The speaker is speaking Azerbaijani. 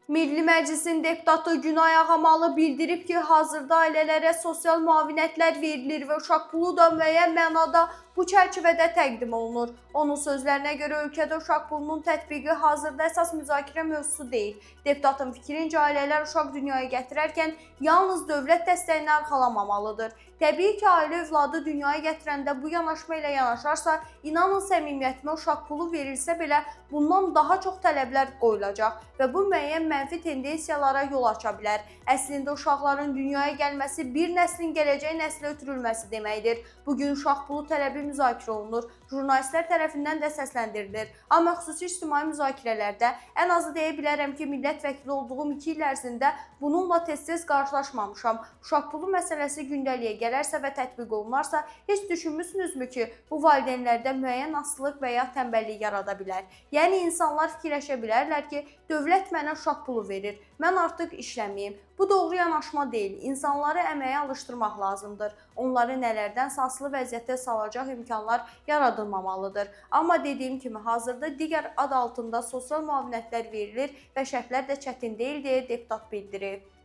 Milli Məclisin deputatı Günay Ağamalı bildirib ki, hazırda ailələrə sosial müavinətlər verilir və uşaq pulu da müəyyən mənada bu çərçivədə təqdim olunur. Onun sözlərinə görə ölkədə uşaq pulunun tətbiqi hazırda əsas müzakirə mövzusu deyil. Deputatın fikrincə ailələr uşaq dünyaya gətirərkən yalnız dövlət dəstəyini arxalamamalıdır. Təbii ki, ailə övladı dünyaya gətirəndə bu yanaşma ilə yanaşarsa, inanın səmimiyyətimə uşaq pulu verilsə belə bundan daha çox tələblər qoyulacaq və bu müəyyən mənfi tendensiyalara yol aça bilər. Əslində uşaqların dünyaya gəlməsi bir nəslin gələcək nəslə ötürülməsi deməkdir. Bu gün uşaq pulu tələbi müzakirə olunur, jurnalistlər tərəfindən də səsləndirilir. Amma xüsusi ictimai müzakirələrdə ən azı deyə bilərəm ki, millət vəkili olduğum 2 il ərzində bununla tez-tez qarşılaşmamışam. Uşaq pulu məsələsi gündəliyə gələrsə və tətbiq olunarsa, heç düşünmüsünüzmü ki, bu valideynlərdə müəyyən asılılıq və ya tənbəllik yarada bilər? Yəni insanlar fikirləşə bilərlər ki, dövlət mənə uşaq pulu verir, mən artıq işləməyim. Bu doğru yanaşma deyil. İnsanları əməyə alışdırmaq lazımdır. Onları nələrdənsə asılı vəziyyətə salacaq imkanlar yaradılmamalıdır. Amma dediyim kimi hazırda digər ad altında sosial müavinətlər verilir və şərtlər də çətin deyil deyə deputat bildirib.